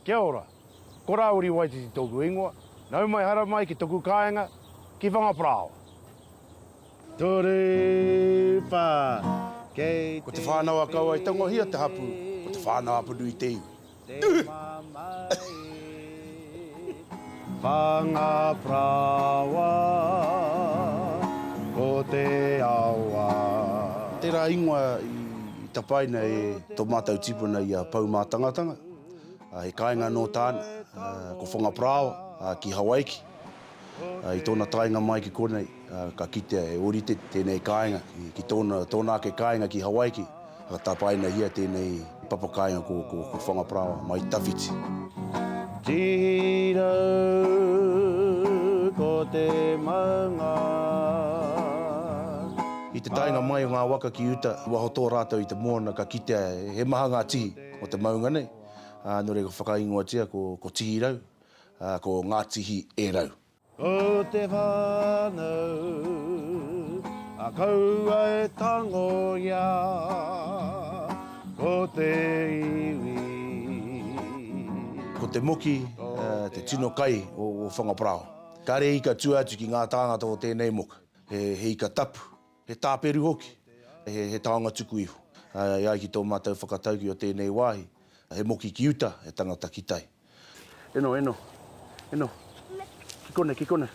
Kia ora. Ko Rāwiri Waititi tōku ingoa. Nau mai haramai ki toku kāinga, ki Whangaparāoa. Toru, whā, kei te. Ko Te Whānau a Kauae Tangohia te hapū, ko Te Whānau a Apanui te iwi. Te mamae, Whangaparāoa, ko te awa. Tērā ingoa i tapaina e tō mātou tipuna i a Poumātangatanga. He kāinga anō tāna, ko Whangaparāoa, ki Hawaiki. I tōna taenga mai ki konei, ka kitea e ōrite tēnei kāinga ki tōna, tōna ake kāinga ki Hawaiki, ka tapainahia tēnei papa kāinga ko, ko, ko Whangaparāoa mai tawhiti. Tihirau ko te maunga. I te taenga mai o ngā waka ki uta, i waho tō rātou i te moana ka kitea he maha ngā tihi o te maunga nei, ā, nō reira ka whakaingoatia ko, ko Tihirau. ā, ko Ngā Tihi e Rau. Ko te whānau, a kaua e tangohia, ko te iwi. Ko te moki te tino kai o Whangaparāoa. Kāre ika tua atu ki ngā tāngata o tēnei moka. He ika tapu, he tāperu hoki, he taonga tuku iho. E ai ki tō mātou whakatauki o tēnei wāhi, he moki ki uta, he tangata ki tai. Eno, eno, eno. Ki kone, ki kone.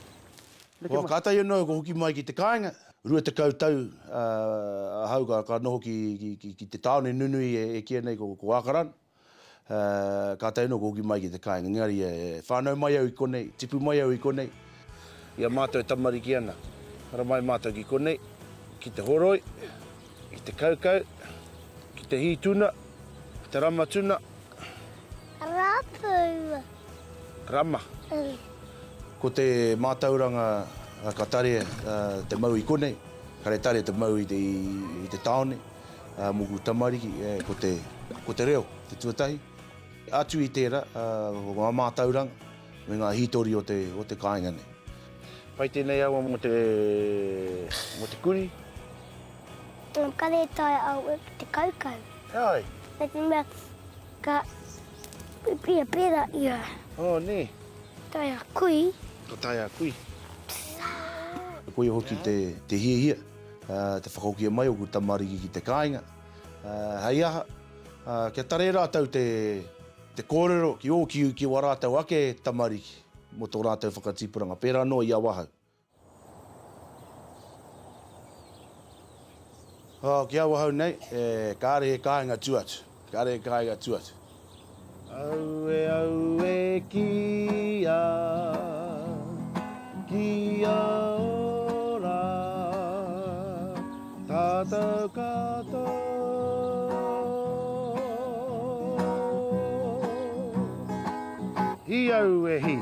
Neke mai. Kātahi anō ka hoki mai ki te kāinga. 20 tau ahau ka noho ki te tāone nunui e kīia nei ko Ākarana. Kātahi anō ka hoki mai ki te kāinga. Engari whānau mai au i konei, tipu mai au i konei. I a mātou e tamariki ana, haramai mātou ki konei, ki te horoi, ki te kaukau, ki te hī tuna, ki te rama tuna. Rapu. Rama. Ko te mātauranga ka tarea te mau i konei, kare tarea te mau i te tāone, mōku tamariki, ko te, ko te reo te tuatahi. Atu i tērā, ko ngā mātauranga me ngā hītori o te, o te kāinga nei. Pai tēnei awa mō te, mō te kuri. Kare taea au e te kaukau. He ai? Me te mea ka pipia pera ia. Oh, nē. Taea kui. Ka taea kui. Koia hoki te, te hiahia, te whakahokia mai oku tamariki ki te kāinga. Hei aha, kia tare rātou te, te kōrero ki ō ki, ki wā rātou ake tamariki mō tō rātou whakatipuranga, pērā noa i awahau. Oh, ki awahau nei, e, kāre he kāinga tu atu. Kāre he kāinga tu atu. Aue, aue, kia, kia ora, tātou katoa. Hi aue, hi.